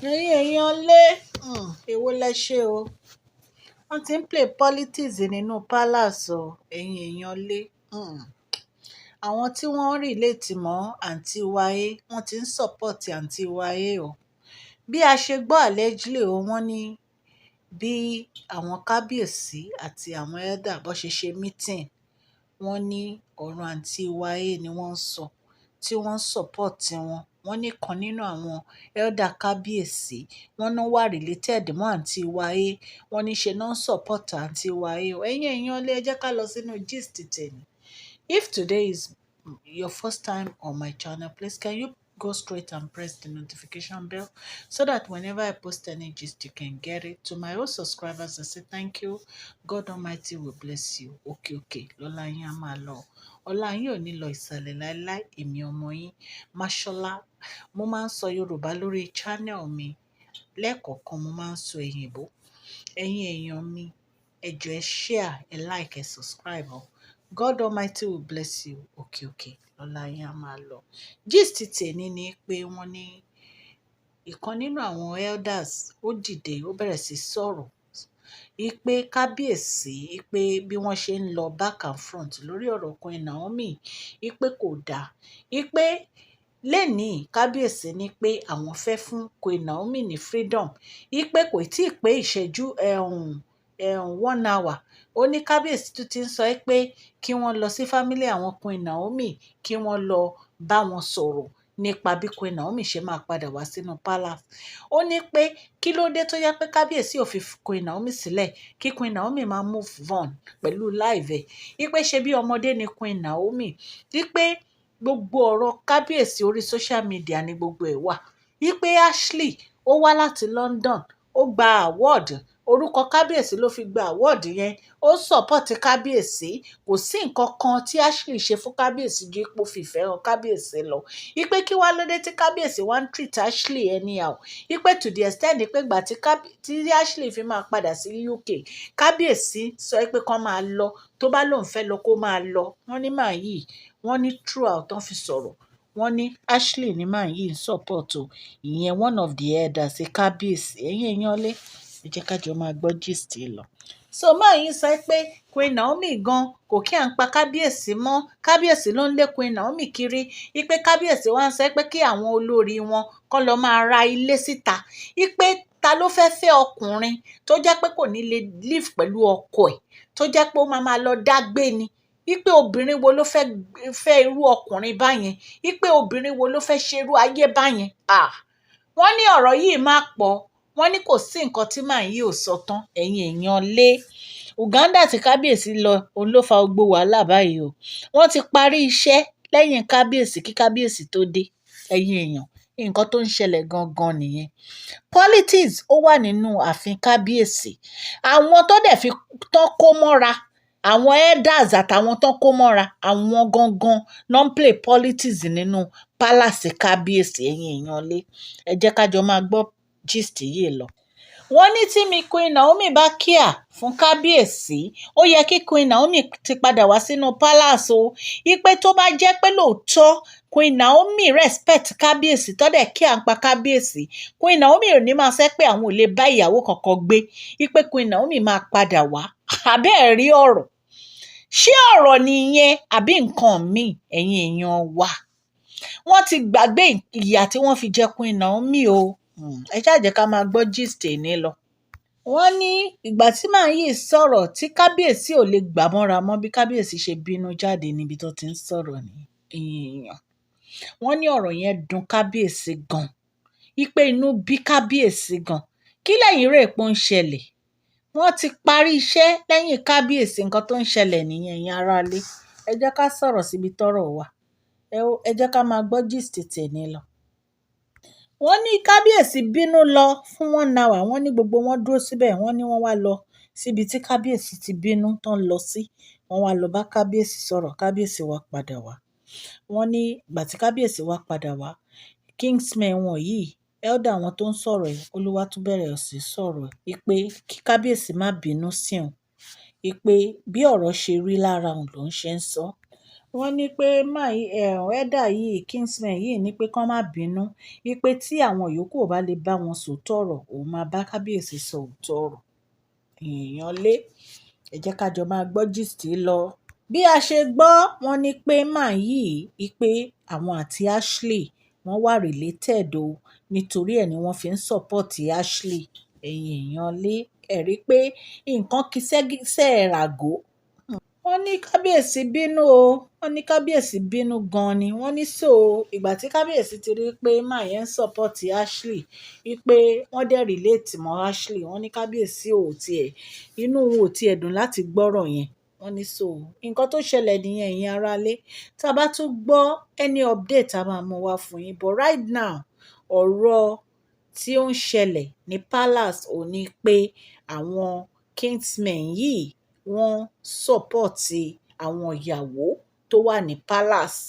Ẹ̀yin èèyàn lé, èwo lẹ ṣe o. Wọ́n ti ń play politics nínú palace o, ẹ̀yin èèyàn lé. Àwọn tí wọ́n relate mọ́ Aunty Wáyé, wọ́n ti ń support Aunty Wáyé o. Bí a ṣe gbọ́ allegedly o, wọ́n ní bí àwọn kábíyèsí àti àwọn elder bó ṣe ṣe meeting, wọ́n ní ọ̀rọ̀ Aunty Wáyé ni wọ́n ń sọ, tí wọ́n ń support wọn. Wọ́n ní kan nínú àwọn elder kábíyèsí, wọ́n náà wà related mọ́ Aunty Wáyé. Wọ́n ní ṣe náà ń support Aunty Wáyé o. Ẹ̀yin èèyàn lé, ẹ jẹ́ ká lọ sínú gist tèmi. If today is your first time on my channel, please can you go straight and press the notification bell so that whenever I post any gist, you can get it. To my old subscribers, I say thank you. God Almighty will bless you. Okay, okay. Lọ́lá yín á máa lọ. Ọlá yín ò ní lọ ìsàlẹ̀ láíláí. Èmi ọmọ yín, Mashola. Mo máa ń sọ Yorùbá lórí channel mi. Lẹ́ẹ̀kọ̀ọ̀kan mo máa ń sọ òyìnbó. Ẹ̀yin èèyàn mi, ẹ jọ̀ọ́ ẹ share, ẹ like, ẹ subscribe o. God Almighty will bless you. Okay, okay. Lọ́lá yín á máa lọ. Gist tèmi ni pé wọ́n ní ìkan nínú àwọn elders ó dìde, ó bẹ̀rẹ̀ sí sọ̀rọ̀ wípé kábíyèsí, wípé bí wọ́n ṣe ń lọ back and front lórí ọ̀rọ̀ Queen Naomi, wípé kò dáa, wípé lẹ́nìí kábíyèsí ní pé àwọn fẹ́ fún Queen Naomi ní freedom, wípé kò tí ì pé ìṣẹ́jú ẹ̀hún ẹ̀hún one hour, ó ní kábíyèsí tún ti ń sọ pé kí wọ́n lọ sí family àwọn Queen Naomi, kí wọ́n lọ bá wọn sọ̀rọ̀ nípa bí Queen Naomi ṣe máa padà wá sínú palace. Ó ní pé kí ló dé tó yẹ pé kábíyèsí ò fi Queen Naomi sílẹ̀ kí Queen Naomi máa move on pẹ̀lú life ẹ̀, wípé ṣe bí ọmọdé ni Queen Naomi, wípé gbogbo ọ̀rọ̀ kábíyèsí orí social media ni gbogbo ẹ̀ wà, wípé Ashley ó wá láti London, ó gba award, orúkọ kábíyèsí ló fi gba award yẹn, ó support kábíyèsí. Kò sí nǹkan kan tí Ashley ṣe fún kábíyèsí ju ipò fìfẹ́ hàn kábíyèsí lọ, wípé kí wá lóde tí kábíyèsí wá ń treat Ashley anyhow, wípé to the extent pé ìgbà tí Ashley fi máa padà sí UK, kábíyèsí sọ pé kán máa lọ, tó bá lóun fẹ́ lọ kó máa lọ. Wọ́n ní màá yìí, wọ́n ní throughout tán fi sọ̀rọ̀, wọ́n ní Ashley ní màá yìí ń support o, ìyẹn one of the elders kábíyèsí. Ẹ̀yin èèyàn lé, ẹ jẹ́ ká jọ máa gbọ́ gist lọ. So máa yín sọ pé Queen Naomi gan kò kí à ń pa kábíyèsí mọ́, kábíyèsí ló ń lé Queen Naomi kiri, wípé kábíyèsí wá ń sọ pé kí àwọn olórí wọn kọ́ lọ máa ra ilé síta, wípé ta ló fẹ́ fẹ́ ọkùnrin tó jẹ́ pé kò ní lè live pẹ̀lú ọkọ ẹ̀, tó jẹ́ pé ó máa máa lọ dá gbé ni, wípé obìnrin wo ló fẹ́ fẹ́ irú ọkùnrin báyẹn, wípé obìnrin wo ló fẹ́ ṣerú ayé báyẹn? Ah, wọ́n ní ọ̀rọ̀ yìí máa pọ̀. Wọ́n ní kò sí nǹkan tí màá yìí ò sọ tán. Ẹ̀yin èèyàn lé, Uganda tí kábíyèsí lọ, òun ló fa gbogbo wàhálà báyìí o. Wọ́n ti parí iṣẹ́ lẹ́yìn kábíyèsí kí kábíyèsí tó dé. Ẹ̀yin èèyàn, nǹkan tó ń ṣẹlẹ̀ gangan nìyẹn. Politics ó wà nínú ààfin kábíyèsí. Àwọn tó dẹ̀ fi tán kó mọ́ra, àwọn elders àtàwọn tán kó mọ́ra, àwọn gangan ló ń play politics nínú palace kábíyèsí. Ẹ̀yin èèyàn lé, ẹ jẹ́ ká jọ máa gbọ́ gist yìí lọ. Wọ́n ní tí mi Queen Naomi bá care fún kábíyèsí, ó yẹ kí Queen Naomi ti padà wá sínú palace o, wípé tó bá jẹ́ pé lóòótọ́ Queen Naomi respect kábíyèsí, tó dẹ̀ care nípa kábíyèsí, Queen Naomi ò ní máa sẹ́ pé àwọn ò lè bá ìyàwó kankan gbé, wípé Queen Naomi máa padà wá. Àbẹ́ẹ̀ rí ọ̀rọ̀? Ṣé ọ̀rọ̀ nìyẹn àbí nǹkan míì? Ẹ̀yin èèyàn wa, wọ́n ti gbàgbé ìyà tí wọ́n fi jẹ Queen Naomi o. Ẹ ṣáà jẹ́ ká máa gbọ́ gist èní lọ. Wọ́n ní ìgbà tí màá yìí sọ̀rọ̀ tí kábíyèsí ò lè gbà mọ́ra mọ́, bí kábíyèsí ṣe bínú jáde níbi tó ti ń sọ̀rọ̀ ní èèyàn. Wọ́n ní ọ̀rọ̀ yẹn dùn kábíyèsí gan-an, wípé inú bí kábíyèsí gan. Kí lẹ̀yin rò pé ó ń ṣẹlẹ̀? Wọ́n ti parí iṣẹ́ lẹ́yìn kábíyèsí. Nǹkan tó ń ṣẹlẹ̀ nìyẹn. Ẹ̀yin aráalé, ẹ jẹ́ ká sọ̀rọ̀ síbi tọ́rọ̀ wà. Ẹ jẹ́ ká máa gbọ́ gist tèmi lọ. Wọ́n ní kábíyèsí bínú lọ fún one hour. Wọ́n ní gbogbo wọn dúró síbẹ̀. Wọ́n ní wọ́n wá lọ síbi tí kábíyèsí ti bínú tán lọ sí. Wọ́n wá lọ bá kábíyèsí sọ̀rọ̀. Kábíyèsí wá padà wá. Wọ́n ní ìgbà tí kábíyèsí wá padà wá, kinsmen wọn yìí, elder wọn tó ń sọ̀rọ̀ yìí, ó ló wá tún bẹ̀rẹ̀ sí sọ̀rọ̀ wípé kí kábíyèsí má bínú sí òun, wípé bí ọ̀rọ̀ ṣe rí lára òun lòún ṣe ń sọ. Wọ́n ní pé elder yìí, kinsman yìí, ní pé kán má bínú, wípé tí àwọn yòókù ò bá lè bá wọn sòótọ́ ọ̀rọ̀, òun máa bá kábíyèsí sọ òótọ́ ọ̀rọ̀. Èèyàn lé, ẹ jẹ́ ká jọ máa gbọ́ gist lọ. Bí a ṣe gbọ́, wọ́n ní pé man yìí, wípé àwọn àti Ashley wọ́n wà related o, nítorí ẹ̀ ni wọ́n fi ń support Ashley. Ẹ̀yin èèyàn lé, ẹ rí i pé nǹkan kì í ṣe ràgó. Wọ́n ní kábíyèsí bínú o. Wọ́n ní kábíyèsí bínú gan-an ni. Wọ́n ní so ìgbà tí kábíyèsí ti rí pé man yẹn ń support Ashley, wípé wọ́n dẹ̀ relate mọ́ Ashley, wọ́n ní kábíyèsí ò tiẹ̀, inú wọn ò tiẹ̀ dùn láti gbọ́rọ̀ yẹn. Wọ́n ní so nǹkan tó ṣẹlẹ̀ nìyẹn, ẹ̀yin aráalé. Tá a bá tún gbọ́ any update, a máa mú wá fún yín. But right now, ọ̀rọ̀ tí ó ń ṣẹlẹ̀ ní palace ò ní pé àwọn kinsmen yìí, wọ́n support àwọn ìyàwó tó wà ní palace.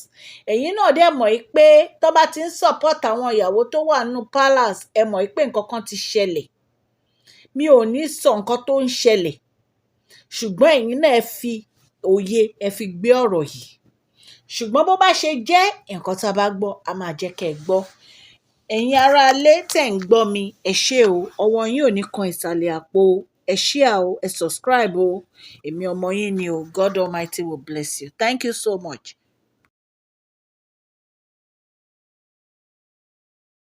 Ẹ̀yin náà dẹ̀ mọ̀ pé tó bá ti ń support àwọn ìyàwó tó wà nínú palace, ẹ mọ̀ pé nǹkan kan ti ṣẹlẹ̀. Mi ò ní sọ nǹkan tó ń ṣẹlẹ̀, ṣùgbọ́n ẹ̀yin náà, ẹ fi òye, ẹ fi gbé ọ̀rọ̀ yìí. Ṣùgbọ́n bó bá ṣe jẹ́, nǹkan tá a bá gbọ́, a máa jẹ́ kẹ́ ẹ gbọ́. Ẹ̀yin aráalé tẹ̀ ń gbọ́ mi, ẹ ṣé o. Ọwọ́ yín ò ní kan ìsàlẹ̀ àpò o. Ẹ share o, ẹ subscribe o. Èmi ọmọ yín ni o. God Almighty will bless you. Thank you so much.